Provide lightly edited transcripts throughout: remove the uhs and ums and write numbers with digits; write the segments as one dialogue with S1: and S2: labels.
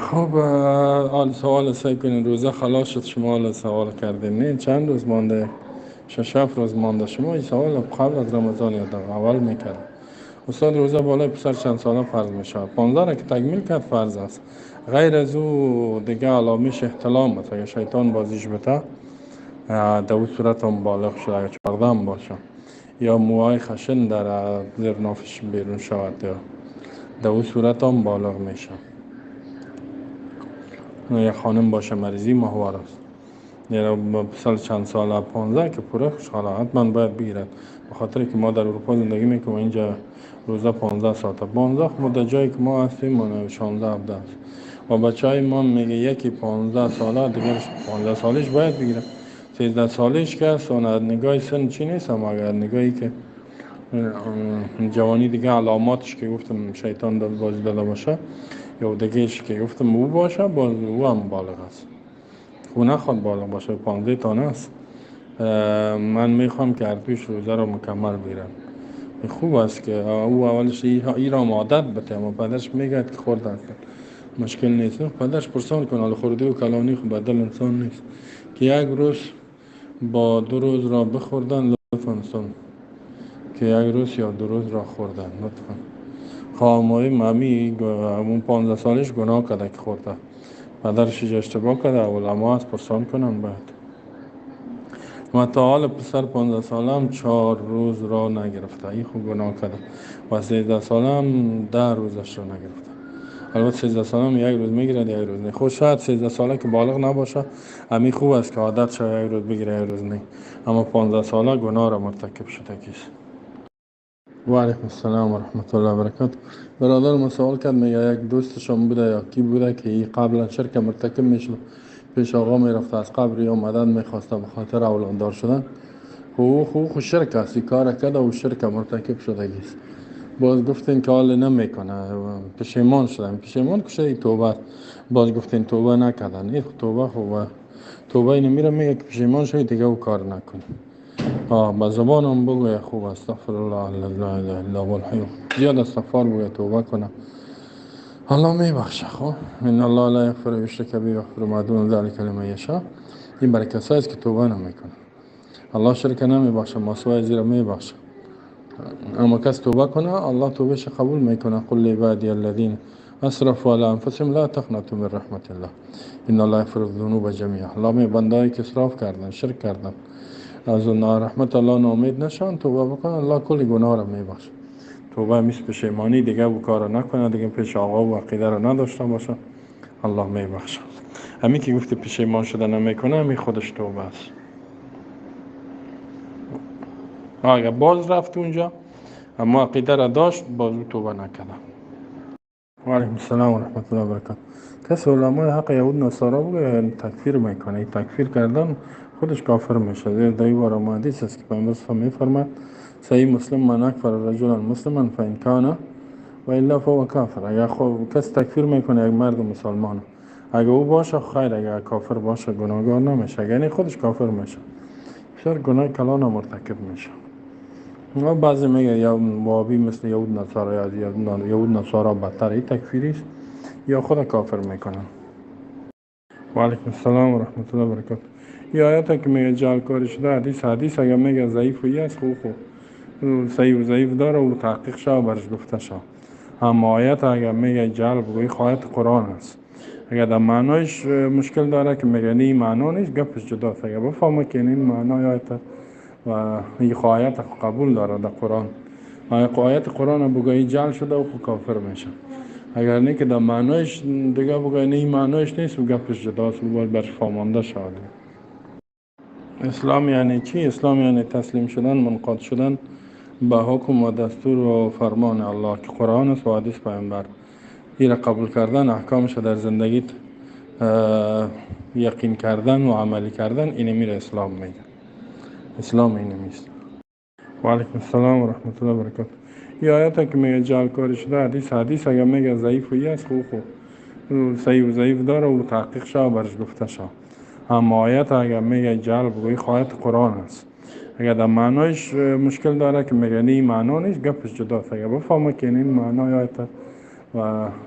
S1: خب حال سوال سعی کنین، روزه خلاص شد، شما حال سوال کردین، نه چند روز مانده، 6 7 روز مانده. شما این سوال قبل از رمضان یا اول میکرد. استاد روزه بالای پسر چند ساله فرض میشه؟ 15 را که تکمیل کرد فرض است. غیر از او دیگه علامش احتلام است، اگه شیطان بازیش بده در اون صورت هم بالغ شده، اگه 14 هم باشه یا موهای خشن در زیر نافش بیرون شود یا در اون صورت هم بالغ میشه. یک خانم باشه مریضی ماهوار است، یعنی پسر چند ساله 15 که پوره خوشحاله حتما باید بگیرد، به خاطر که ما در اروپا زندگی میکنیم اینجا روزه 15 ساعته، 15 ما در جایی که ما هستیم 16 17 است و بچه های ما میگه یکی 15 ساله دیگرش 15 سالش باید بگیره، 13 سالش که است نگاه سن چی نیست، اما اگر نگاهی که جوانی دیگه علاماتش که گفتم شیطان داد بازی داده باشه یا دیگهش که گفتم او باشه، باز او هم بالغ است. او نخواد بالغ باشه 15 تانه است. من میخوام که هر دویش روزه را مکمل بگیرم. خوب است که او اولش ای را عادت بده، اما پدرش میگه که خورده است مشکل نیست، پدرش پرسان کنه، حالا خورده و کلانی خب بدل انسان نیست که یک روز با دو روز را بخوردن لطفا انسان که یک روز یا دو روز را خوردن لطفا. خواهمای ممی اون 15 سالش گناه کرده که خورده، پدرش اشتباه کرده، علما از پرسان کنن باید. و تا حال پسر 15 سالم 4 روز را نگرفته، این خوب گناه کرده، و 13 سالم 10 روزش را نگرفته. البته 13 سالم یک روز میگیرد یک روز نه. خب شاید 13 ساله که بالغ نباشه امی خوب است که عادت شود یک روز بگیره یک روز نه، اما 15 ساله گناه را مرتکب شده کیست. و علیکم السلام و رحمت الله و برکاته. برادر ما سوال کرد، میگه یک دوستشان بوده یا کی بوده که ای قبلا شرک مرتکب میشد، پیش آقا میرفته از قبر یا مدد میخواسته به خاطر اولاددار شدن. خو شرک است، کار کرده و شرک مرتکب شده است. باز گفتین که حال نمیکنه، پشیمان شدن، پشیمان که شده توبه، باز گفتین توبه نکردن. این توبه خوبه، توبه اینو میره میگه که پشیمان شدی دیگه او کار نکنه. با زبانم بگوی خوب، استغفر الله لا اله الا هو الحی، زیاد استغفار بگوی توبه کنه، الله میبخشه. خب ان الله لا یغفر یشرک به یغفر ما دون ذلک لمن یشاء. این برای کسایی است که توبه نمیکنه. الله شرک نمیبخشه، ماسوای زیرا میبخشه، اما کس توبه کنه الله توبهش قبول میکنه. قل لعبادی الذین اسرفوا علی انفسهم لا تقنطوا من رحمت الله ان الله یغفر الذنوب جمیعا. الله می بندایی که اسراف کردن، شرک کردن، از رحمت الله ناامید نشن، توبه بکنن، الله کل گناه را میبخشه. توبه میس پشیمانی دیگه او کار نکنه، دیگه پیش آقا و عقیده را نداشته باشه، الله میبخشه. همین که گفته پشیمان شده نمیکنه، همین خودش توبه است. اگر باز رفت اونجا اما عقیده را داشت، باز توبه نکرده. و علیکم السلام و رحمت الله و برکاته. کسی علمای حق یهود نصارا بگه تکفیر میکنه، تکفیر کردن خودش کافر میشه. در این باره حدیث است که پیامبر صلی الله علیه و میفرماد صحیح مسلم، من اکفر رجلا مسلما فان کان و الا فهو کافر. اگر خب کس تکفیر میکنه یک مرد مسلمان، اگر او باشه خیر، اگر کافر باشه گناهگار نمیشه، اگر نه خودش کافر میشه، بسیار گناه کلان مرتکب میشه. و بعضی میگه یا وابی مثل یهود نصارا یا یهود نصارا بدتر، این تکفیری است یا خود کافر میکنن. و علیکم السلام و رحمت الله و برکاته. یه آیت که میگه جعل کاری شده، حدیث اگر میگه ضعیف و است، خوب صحیح و ضعیف داره و تحقیق شد و برش گفته شد. اما آیت اگر میگه جعل بگویی آیت قرآن است، اگر در معنایش مشکل داره که میگه نه معنا نیست، گپش جداست. اگر بفهمه که این معنای آیت و این آیت قبول داره در قرآن، آیت قرآن بگویی جعل شده و کافر میشه. اگر نه که در معنایش دیگه بگویی نه معنایش نیست و گپش جداست و باید برش فهمانده شد. اسلام یعنی چی؟ اسلام یعنی تسلیم شدن، منقاد شدن به حکم و دستور و فرمان الله که قرآن است و حدیث پیامبر. این را قبول کردن، احکامش در زندگیت یقین کردن و عملی کردن، اینه میره اسلام میگه. اسلام اینه میست. و علیکم السلام و رحمت الله و برکاته. یه آیت که میگه جعل کاری شده، حدیث اگر میگه ضعیف و است، خوب صحیح و ضعیف داره و تحقیق شد و برش گفته شد. اما آیت اگر میگه جعل بگویی آیت قرآن است، اگر در معنایش مشکل داره که میگه نه معنا نیست، گپش جداست. اگر بفهمه که این معنای آیت و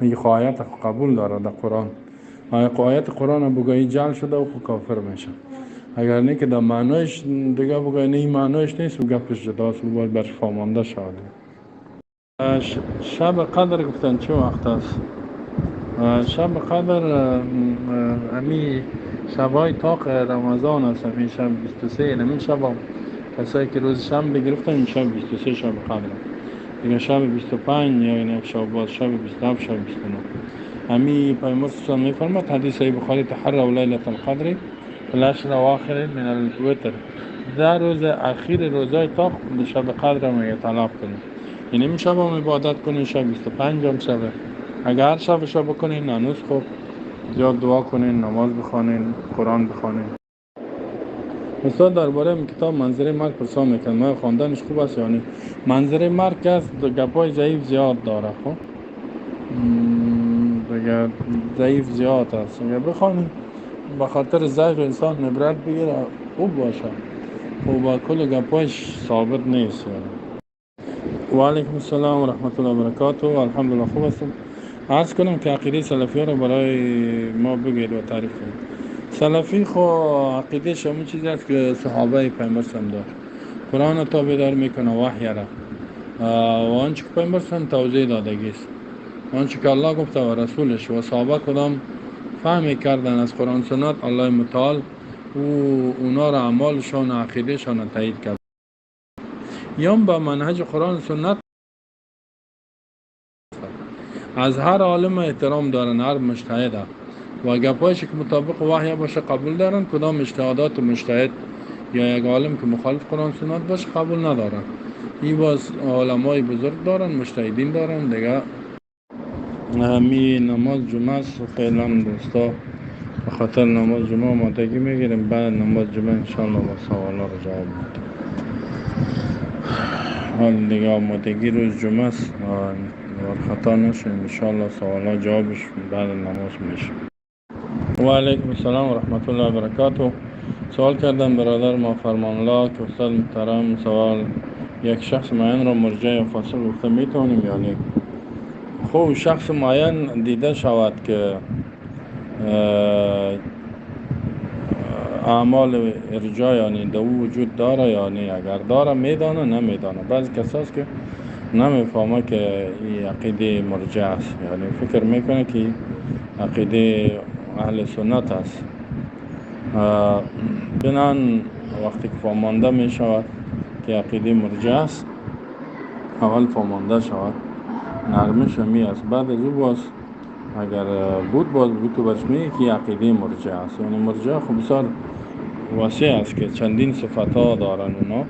S1: این آیت قبول داره در قرآن، آیت قرآن بگویی جعل شده و خو کافر میشه. اگر نه که در معنایش دیگه بگویی نه این معنایش نیست و گپش جداست و باید برش فهمانده شود. شب قدر گفتن چه وقت است؟ شب قدر امی شبای طاق رمضان است، امی شب 23، امی شب کسایی که روز شنبه گرفتن این شب 23 شب قدر دیگه، شب 25 یا این یک شب باز شب 27 شب 29. امی پیامبر صلی الله علیه و میفرماد حدیث صحیح بخاری تحروا لیلة القدر فی العشر الاواخر من الوتر، در روز اخیر روزای طاق شب قدر میگه طلب کنید، یعنی این شب هم عبادت کنین، شب 25 هم شب، اگر هر شب شب بکنین هنوز خوب، زیاد دعا کنین، نماز بخوانین، قرآن بخوانین. استاد درباره کتاب منظره مرگ پرسان میکنم، من خواندنش خوب است؟ یعنی منظره مرگ است گپای ضعیف زیاد داره، خب دیگه ضعیف زیاد است، اگر بخوانیم به خاطر ضعف انسان عبرت بگیره خوب باشه، خب با کل گپایش ثابت نیست. یعنی و علیکم السلام و رحمت الله و برکاته. الحمدلله خوب هستم. عرض کنم که عقیده سلفی را برای ما بگید و تعریف کنید. سلفی خو عقیده همون چیزی است که صحابه پیامبر هم داشت، قرآن تابعدار میکنه، وحی را، و آنچه که پیامبر هم توضیح دادگی است، آنچه که الله گفته و رسولش و صحابه کدام فهم کردن از قرآن سنت، الله متعال او اونا را اعمالشان و عقیدهشان تایید کرد. یا با منهج قرآن سنت از هر عالم احترام دارن، هر مجتهد و گپایش که مطابق وحی باشه قبول دارن، کدام اجتهادات مجتهد یا یک عالم که مخالف قرآن سنت باشه قبول ندارن. این باز علمای بزرگ دارن، مجتهدین دارن دیگه. می نماز جمعه است، فعلا دوستا به خاطر نماز جمعه آمادگی میگیریم، بعد نماز جمعه انشالله با سوالا رو جواب میدیم. حال دیگه آمادگی روز جمعه است، خطا نشه انشالله سوالا جوابش بعد نماز میشه. و علیکم السلام و رحمت الله و برکاته. سوال کردم برادر ما فرمان الله که استاد محترم سوال یک شخص معین را مرجع یا فاصل گفته میتونیم یا نه؟ خب شخص معین دیده شود که اعمال ارجاع یعنی دو وجود داره یا نه، اگر داره میدانه نمیدانه. بعضی کساست که نمیفهمه که این عقیده مرجع است، یعنی فکر میکنه که عقیده اهل سنت است. بنان وقتی که فهمانده میشود که عقیده مرجع است، اول فهمانده شود نرمش همی است، بعد از او باز اگر بود باز بود تو برش میگه که عقیده مرجع است. یعنی مرجع خب بسیار وسیع است که چندین صفت ها دارن، اونا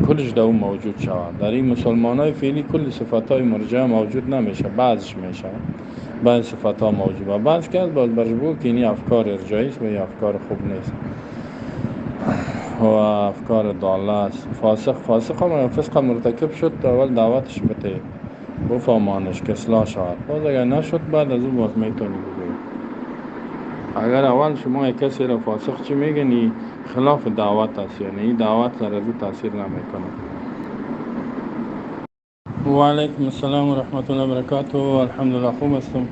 S1: کلش در اون موجود شود. در این مسلمان های فعلی کل صفت های مرجع موجود نمیشه، بعضش میشه، بعض صفت ها موجود و بعض که باز برش بود که اینی افکار ارجاعی است و این افکار خوب نیست و افکار ضاله است. فاسق هم فسق مرتکب شد اول دعوتش بده بفهمانش که اصلاح شود، باز اگر نشد بعد از اون باز میتونی بگویی. اگر اول شما یک کسی را فاسق چی میگن خلاف دعوت است، یعنی این دعوت در از او تاثیر نمیکنه. و علیکم السلام و رحمت الله و برکاته. الحمدلله خوب هستم.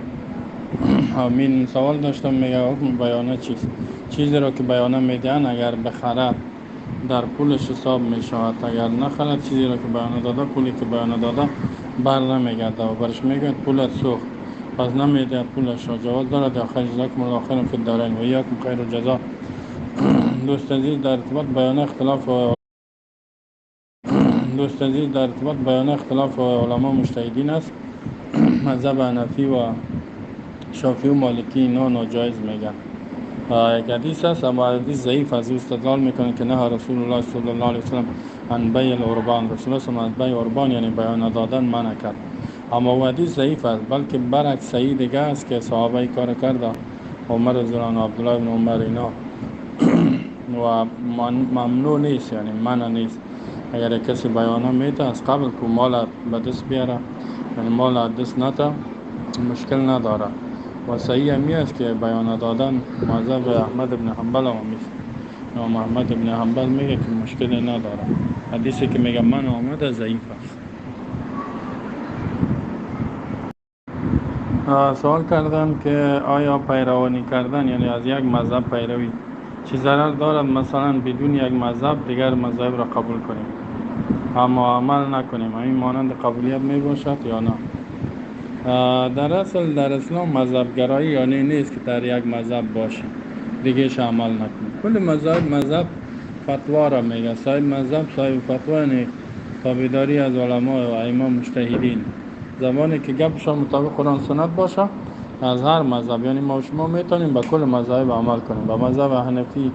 S1: آمین. سوال داشتم، میگه حکم بیانه چیست؟ چیزی را که بیانه میدهن اگر بخرد در پولش حساب میشود، اگر نخرد چیزی را که بیانه داده پولی که بیانه داده بر نمیگرده و برش میگوید پولت سوخت، پس نمیدهد پولش را، جواز دارد یا خیر؟ جزاکم الله خیرا فی الدارین و ایاکم خیر الجزا. دوست عزیز در ارتباط بیانه اختلاف دوست عزیز در ارتباط بیانه اختلاف علما مجتهدین است. مذهب حنفی و شافعی و مالکی اینا ناجایز میگن. یک حدیث است اما حدیث ضعیف از او استدلال میکنه که نه رسول الله صلی الله علیه وسلم عن بیع العربان، رسول الله صلی الله علیه و بیع عربان یعنی بیان دادن منع کرد، اما او حدیث ضعیف است، بلکه برعکس صحیح دیگه است که صحابه ای کار کرده، عمر رضی الله عنه، عبدالله بن عمر اینا و ممنوع نیست، یعنی منع نیست. اگر کسی بیانه میده از قبل که مال به دست بیاره، یعنی مال از دست نده، مشکل نداره. و صحیح همی است که بیان دادن مذهب احمد بن حنبل هم است. امام احمد بن حنبل میگه که مشکلی نداره. حدیثی که میگه من آمده ضعیف است. سوال کردن که آیا پیروانی کردن یعنی از یک مذهب پیروی چه ضرر دارد؟ مثلا بدون یک مذهب دیگر مذهب را قبول کنیم اما عمل نکنیم، این مانند قبولیت می باشد یا نه؟ در اصل در اسلام مذهب گرایی یعنی نیست که در یک مذهب باشیم دیگهش عمل نکنیم. کل مذهب فتوا را میگه، صاحب مذهب صاحب فتوا یعنی تابعداری از علما و ائمه مجتهدین. زمانی که گپشان مطابق قرآن سنت باشه از هر مذهب، یعنی ما شما میتونیم به کل مذاهب عمل کنیم، به مذهب حنفی،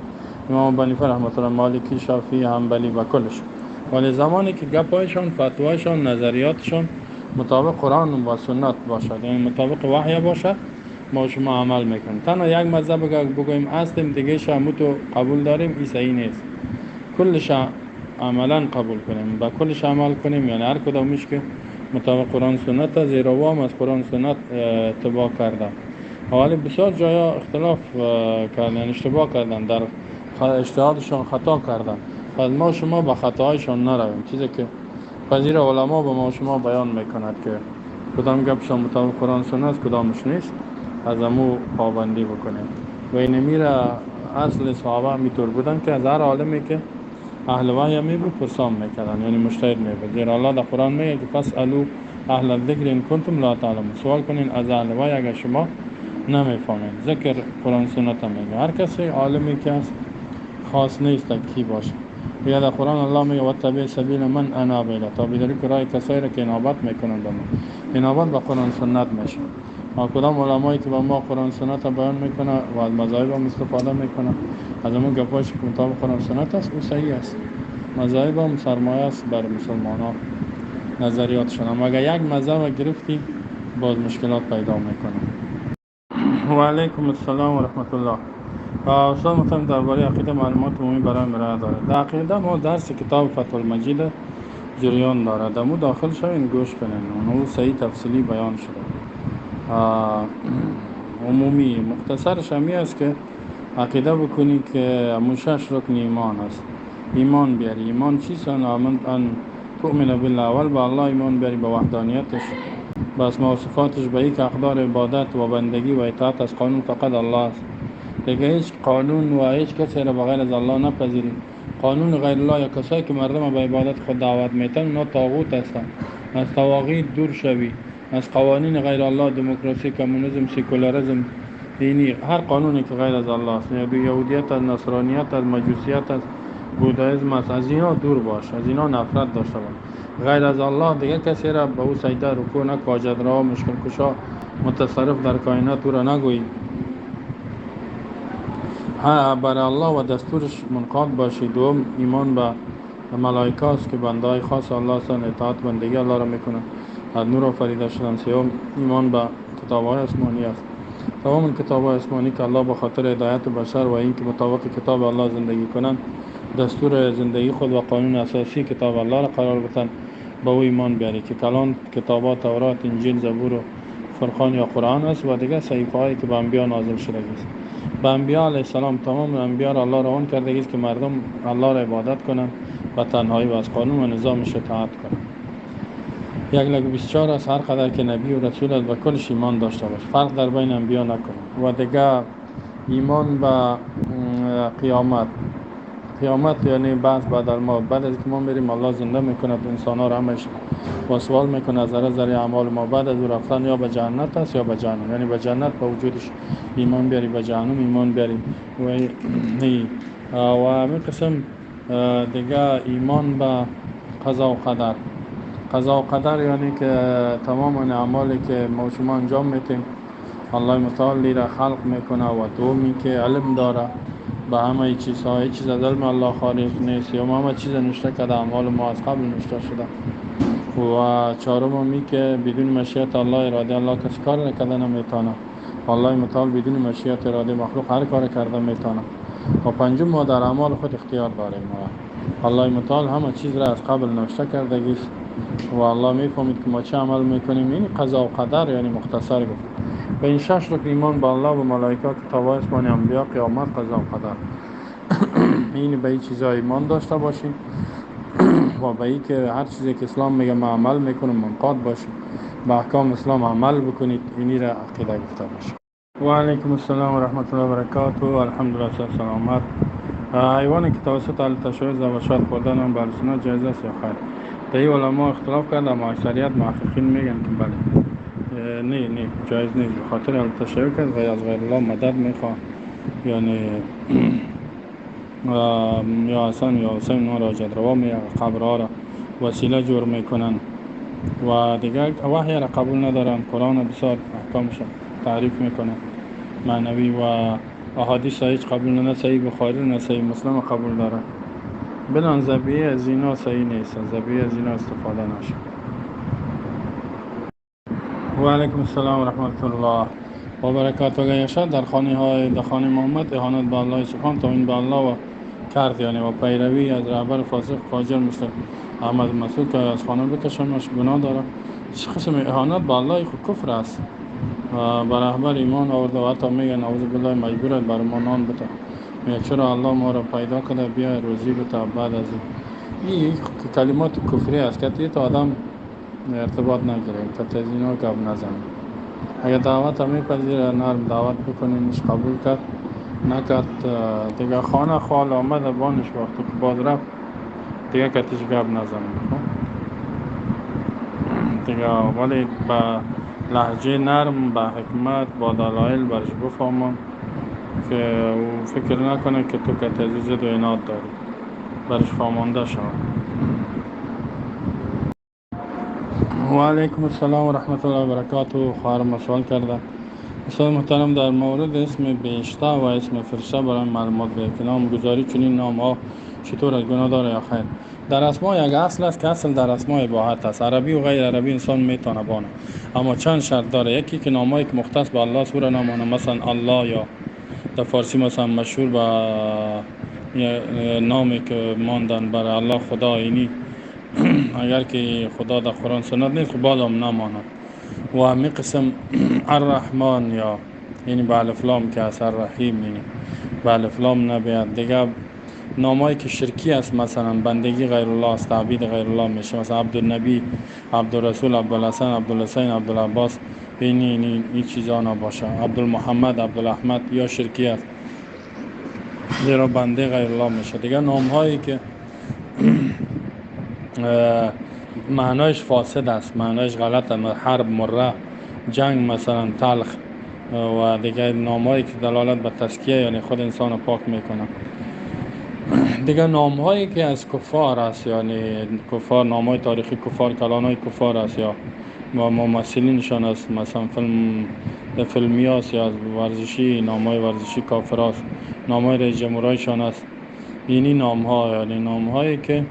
S1: امام ابو حنیفه رحمت الله، مالکی، شافعی، حنبلی، به کلش. ولی زمانی که گپایشان، فتوایشان، نظریاتشان مطابق قرآن و سنت باشد، یعنی مطابق وحی باشد، ما شما عمل میکنیم. تنها یک مذهب بگوییم هستیم دیگه شامتو قبول داریم، این صحیح نیست. کلش عملا قبول کنیم، با کلش عمل کنیم، یعنی هر کدامش که مطابق قرآن سنت است، زیرا وام از قرآن سنت اتباع کرده. ولی بسیار جایا اختلاف کردن، یعنی اشتباه کردن، در اجتهادشان خطا کردن. پس ما شما به خطاهایشان نرویم. چیزی که پذیر علما به ما شما بیان میکند که کدام گپشان مطابق قرآن سنت است کدامش نیست، از امو پابندی بکنیم. و این میره اصل صحابه میطور بودن که از هر عالمی که اهل وحی می بود پرسان میکردن، یعنی مجتهد می بود. زیرا الله در قرآن میگه که فاسالو اهل الذکر ان کنتم لا تعلمون، سوال کنین از اهل وحی اگر شما نمیفهمید. ذکر قرآن سنت میگه هر کسی عالمی که است، خاص نیست کی باشه. یا در قرآن الله میگه واتبع سبیل من اناب الی، تابعداری که راه کسایی را که انابت میکنن به ما، انابت به قرآن سنت میشه. کدام علمایی که به ما قرآن سنت بیان میکنه و از مذاهب هم استفاده میکنه، از همون گپاش که مطابق قرآن سنت است او صحیح است. مذاهب هم سرمایه است بر مسلمان ها، نظریاتشان. اما اگر یک مذهب گرفتی باز مشکلات پیدا میکنه. و علیکم السلام و رحمت الله. استاد محترم درباره عقیده معلومات عمومی برای ارائه داره. در عقیده ما درس کتاب فتح المجید جریان داره، در مو داخل شوین گوش کنین، اون صحیح تفصیلی بیان شده. عمومی مختصرش همی است که عقیده بکنی که همون 6 رکن ایمان است. ایمان بیاری، ایمان چیست؟ ان تؤمن بالله، اول به الله ایمان بیاری، به وحدانیتش، به اسماء و صفاتش، به یک اقدار عبادت و بندگی و اطاعت از قانون فقط الله است. دیگه هیچ قانون و هیچ کسی را بغیر از الله نپذیری. قانون غیر الله یا کسایی که مردم به عبادت خود دعوت میتن اونا طاغوت هستند. از طواغیت دور شوی، از قوانین غیر الله، دموکراسی، کمونیسم، سکولاریسم، دینی، هر قانونی که غیر از الله است، یهودیت از نصرانیت از مجوسیت از بودایزم است، از اینا دور باش، از اینا نفرت داشته باش. غیر از الله دیگه کسی را به او سجده رکوع نکو، حاجت روا، مشکل کشا، متصرف در کائنات او را نگویی. ها، برای الله و دستورش منقاد باشی. دوم ایمان به ملائکه است که بنده خاص الله هستند، اطاعت بندگی الله را میکنند، از نور آفریده شدن. سوم ایمان به کتاب‌های آسمانی است، تمام کتاب‌های آسمانی که الله به خاطر هدایت بشر و اینکه مطابق کتاب الله زندگی کنند، دستور زندگی خود و قانون اساسی کتاب الله را قرار بدن، به او ایمان بیاری که کلان کتاب‌ها تورات، انجیل، زبور و فرقان یا قرآن است و دیگر صحیفه‌هایی که به انبیا نازل شده است. به انبیا علیه السلام، تمام انبیا را الله روان کرده است که مردم الله را عبادت کنند و تنهایی و از قانون و نظامش اطاعت کنند. 124 است. هر قدر که نبی و رسول است به کلش ایمان داشته باش، فرق در بین انبیا نکنه. و دیگه ایمان به قیامت، قیامت یعنی بعد الموت، بعد از که ما میریم الله زنده میکند انسان ها را همش و سوال میکنه از ذره ذره اعمال ما. بعد از او رفتن یا به جنت است یا به جهنم، یعنی به جنت با وجودش ایمان بیاری، به جهنم ایمان بیاری. و همین قسم دیگه ایمان به قضا و قدر. قضا و قدر یعنی که تمام اعمالی که ما شما انجام میتیم الله متعال را خلق میکنه و دومی که علم داره به همه چیزها، هیچ چیز از علم الله خارج نیست، یا همه چیز نوشته کرده، اعمال ما از قبل نوشته شده. و چهارم می که بدون مشیت الله، اراده الله کسی کار نکرده نمیتونه. الله متعال بدون مشیت اراده مخلوق هر کار کرده میتونه. و پنجم ما در اعمال خود اختیار داریم. الله متعال همه چیز را از قبل نوشته کرده است و الله میفهمید که ما چه عمل میکنیم. این قضا و قدر یعنی مختصر گفت. به این 6 رکن ایمان به الله و ملائکه، کتاب‌های آسمانی، انبیا، قیامت، قضا و قدر، این به این چیزا ایمان داشته باشیم و به این که هر چیزی که اسلام میگه ما عمل میکنم منقاد باشیم. به احکام اسلام عمل بکنید، اینی را عقیده گفته باشه. و علیکم السلام و رحمت الله و برکاته. الحمدلله سلامت. حیوانی که توسط اهل تشیع ذبح شد خوردن آن بر سنت جایز است یا خیر؟ در این علما اختلاف کرد، اما اکثریت محققین میگن که بله، نه جایز نیست، به خاطر اهل تشیع که از غیر الله مدد میخواد، یعنی یا حسن یا حسین را جدروا می قبرها را وسیله جور میکنن و دیگر وحی را قبول ندارن. قرآن بسیار احکامش تعریف میکنه معنوی و احادیث هیچ قبول نه، صحیح بخاری نه صحیح مسلم قبول داره. بلان ذبیحه از اینا صحیح نیست، ذبیحه از اینا استفاده نشه. و علیکم السلام و رحمت الله و برکاته. یشد در خانه های در خانه محمد اهانت به الله سبحان توهین به الله و کرد، یعنی و پیروی از رهبر فاسق فاجر مثل احمد مسعود که از خانه بکشمش گناه داره. چه قسم اهانت به الله خود کفر است. به رهبر ایمان آورده و حتی میگن نعوذ بالله مجبور است بر ما نان بده، میگه چرا الله ما را پیدا کرده بیا روزی بده. بعد از این کلمات کفری است که تا آدم ارتباط نگیره، که از اینا گپ نزنه. اگر دعوت هم میپذیره نرم دعوت بکنیمش، قبول کرد نکرد دیگه خانه خال آمده بانش وقتی که باز رفت دیگه کتیش گپ نزنیم دیگه، ولی با لهجه نرم با حکمت با دلایل برش بفهمان که او فکر نکنه که تو کتی زد و اینات داری، برش فهمانده شود. و علیکم السلام و رحمت الله و برکاته. خواهرم سوال کرده استاد محترم در مورد اسم بهشته و اسم فرشته برای معلومات بده که نام گذاری چنین نام ها چطور از گناه داره یا خیر؟ در اسما یک اصل است که اصل در اسما اباحت است، عربی و غیر عربی انسان میتونه بانه، اما چند شرط داره. یکی که نامایی که مختص به الله سوره نامانه، مثلا الله یا در فارسی مثلا مشهور به نامی که ماندن برای الله خدا، اینی اگر که خدا در قرآن سنت نیست خب باز هم نماند. و همی قسم الرحمن یا یعنی به الف لام که است، الرحیم یعنی به الف لام نبید. دیگه نامایی که شرکی است، مثلا بندگی غیر الله است، تعبید غیر الله میشه، مثلا عبدالنبی، عبدالرسول، عبدالحسن، عبدالحسین، عبدالعباس، اینی این چیزا نباشه. عبدالمحمد، عبدالاحمد یا شرکی است، زیرا بنده غیر الله میشه. دیگه نامهایی که معنایش فاسد است، معنایش غلط است، حرب، مره، جنگ مثلا، تلخ و دیگه نامهایی که دلالت به تزکیه یعنی خود انسان پاک میکنه. دیگه نامهایی که از کفار است، یعنی کفار، نامهای تاریخی کفار، کلانهای کفار است یا ممثلینشان است، مثلا فیلم فیلمی است یا ورزشی، نامهای ورزشی کافر است، نامهای رئیس جمهورایشان است. اینی نامها یعنی نامهایی که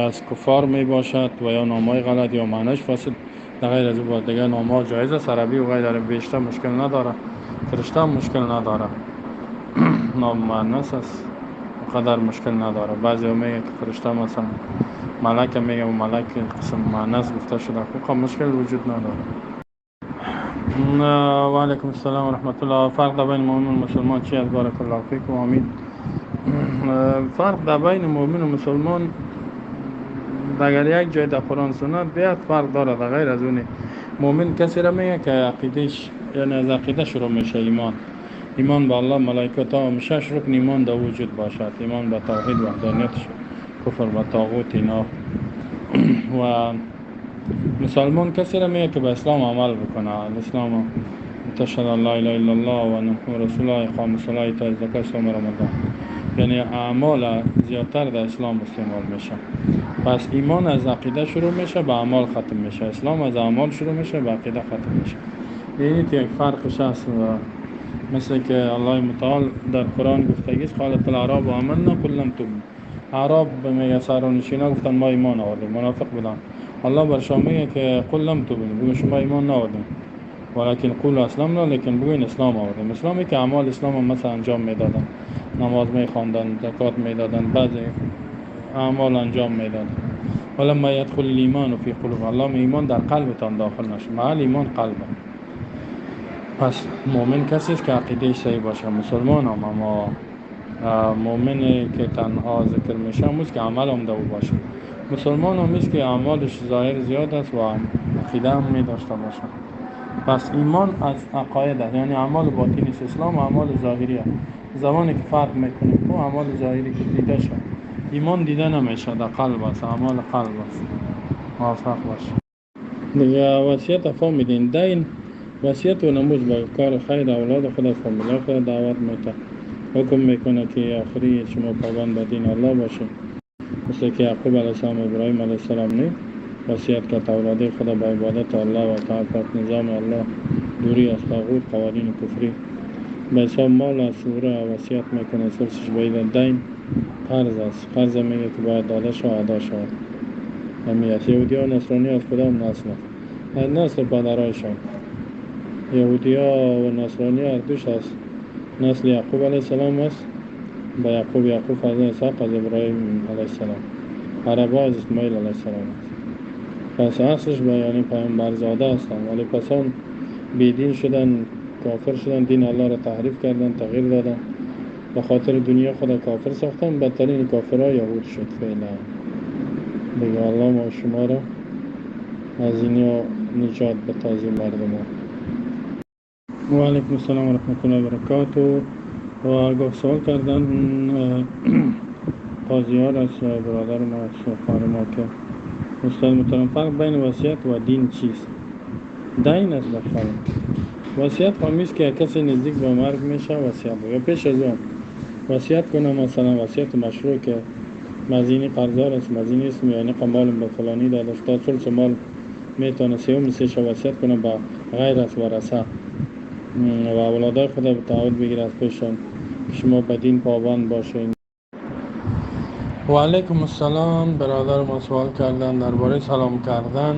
S1: از کفار می باشد و یا نامهای غلط یا معنیش فاسد. در غیر از او دیگه نامها جایز است، عربی و غیر عربی بیشتر مشکل نداره، فرشته مشکل نداره، نام مؤنث است قدر مشکل نداره. بعضی ها میگه که فرشته مثلا ملک میگه و ملک قسم مؤنث گفته شده، خب مشکل وجود نداره. و علیکم السلام و رحمت الله. فرق در بین مؤمن و مسلمان چی است؟ بارک الله فیکم. آمین. فرق در بین مؤمن و مسلمان اگر یک جای در قرآن سنت بیاد فرق داره، در غیر از اون مؤمن کسی را میگه که عقیدهش یعنی از عقیده شروع میشه، ایمان، ایمان به الله، ملائکه ها، شش رکن ایمان در وجود باشد، ایمان به توحید، وحدانیت، کفر به طاغوت اینا. و مسلمان کسی را میگه که به اسلام عمل بکنه، اسلام تشهد ان لا اله الا الله و ان محمد رسول الله، اقام الصلاه، ایتاء الزکات، صوم رمضان، یعنی اعمال زیادتر در اسلام استعمال میشه. پس ایمان از عقیده شروع میشه به اعمال ختم میشه، اسلام از اعمال شروع میشه به عقیده ختم میشه. یعنی یک فرقش هست. مثل که الله متعال در قرآن گفتگی است قالت الاعراب آمنا قل لم تؤمنوا. اعراب میگه سرانشینا گفتن ما ایمان آوردیم، منافق بودن. الله بر شما میگه که قل لم تؤمنوا، بگو شما ایمان نآوردیم، ولکن قولوا اسلمنا، لیکن بگوین اسلام آوردیم. اسلامی که اعمال اسلام هم مثلا انجام میدادن، نماز میخواندن، زکات میدادن، بعضی اعمال انجام میدادن. ولما يدخل الايمان في قلوب، الله ایمان در قلبتان داخل نشه، محل ایمان قلبه. پس مؤمن کسی است که عقیده صحیح باشه، مسلمان هم، اما مؤمنی که تنها ذکر میشه هم که عمل هم در او باشه. مسلمان هم است که اعمالش ظاهر زیاد است و عقیده هم می داشته باشه. پس ایمان از عقاید است، یعنی اعمال باطنی است. اسلام اعمال ظاهری است. زمانی که فرق میکنه تو اعمال ظاهری که دیده شد، ایمان دیده نمیشه، در قلب است، اعمال قلب است. موفق باش. دیگه وصیت فهمیدین. دین وصیت و نموز به کار خیر اولاد خود، فامیل خود دعوت میده، حکم میکنه که آخری شما پابند به دین الله باشه، مثل که یعقوب علیه السلام و ابراهیم علیه السلام نی وصیت کرد اولاد خود به عبادت الله و طاعت نظام الله، دوری از طاغوت، قوانین کفری. به حساب مال از سوره وصیت میکنه، سرسش باید دین قرض است، قرض میگه که باید داده شود، ادا شود. اهمیت یهودی ها نصرانی از کدام نسل است؟ از نسل پدرایشان. یهودی ها و نصرانی هر دوش از نسل یعقوب علیه السلام است. با یعقوب، یعقوب فرزند اسحاق از ابراهیم علیه السلام، عرب ها از اسماعیل علیه السلام است. پس اصلش با یعنی پیامبرزاده هستند، ولی پس آن بیدین شدن، کافر شدن، دین الله را تحریف کردن، تغییر دادن، به خاطر دنیا خود کافر ساختن. بدترین کافرها یهود شد فعلا. دیگه الله ما شما را از اینیا نجات به تازه مردم ها. و علیکم السلام و رحمت الله و برکاته. و گفت سوال کردن قاضیار از برادر ما، از خواهر ما که استاد محترم فرق بین وصیت و دین چیست؟ دین است بخیر. وصیت خواهیست که کسی نزدیک به مرگ میشه وصیت یا پیش از اون وصیت کنه، مثلا وصیت مشروع که مزینی قرضدار است، مزینی است، یعنی مالم به فلانی داده است، تا ثلث مال میتونه سوم سه وصیت کنه به غیر از ورثه و اولادای خود به تعهد بگیره از پیشان که شما به دین پابند باشین. و علیکم السلام. برادر ما سوال کردن درباره سلام کردن.